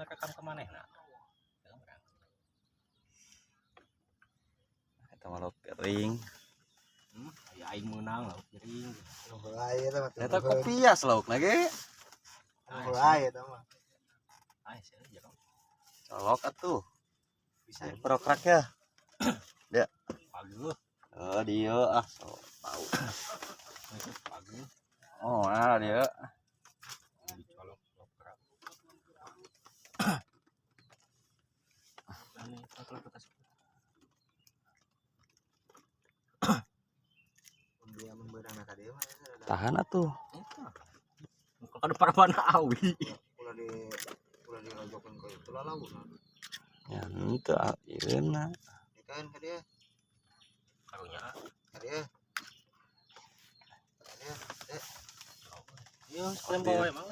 Ngarekam ke manehna. Teu meunang. Eta mah lauk kering. Aya aing meunang lauk kering. Nu heulai eta mah. Eta kopias lauk lagi. Nu heulai eta mah. Ah, sia jero. Colok atuh. Bisa. Prokrak ya. Paguh. Oh, dia ah so tahu. Paguh. Oh, ah dia. Dicolok lokrak. Ini kalau kita Dia membeurang ka dieu mah eta rada. Tahan atuh. Muka kan parabana awi. Ulah dirojokeun ke itu lah laukna. Ya henteu ah ieuna. Dikaeun ka dieu. Karunya. Ka dieu. Ka dieu. Iya, sekalian bawa emang.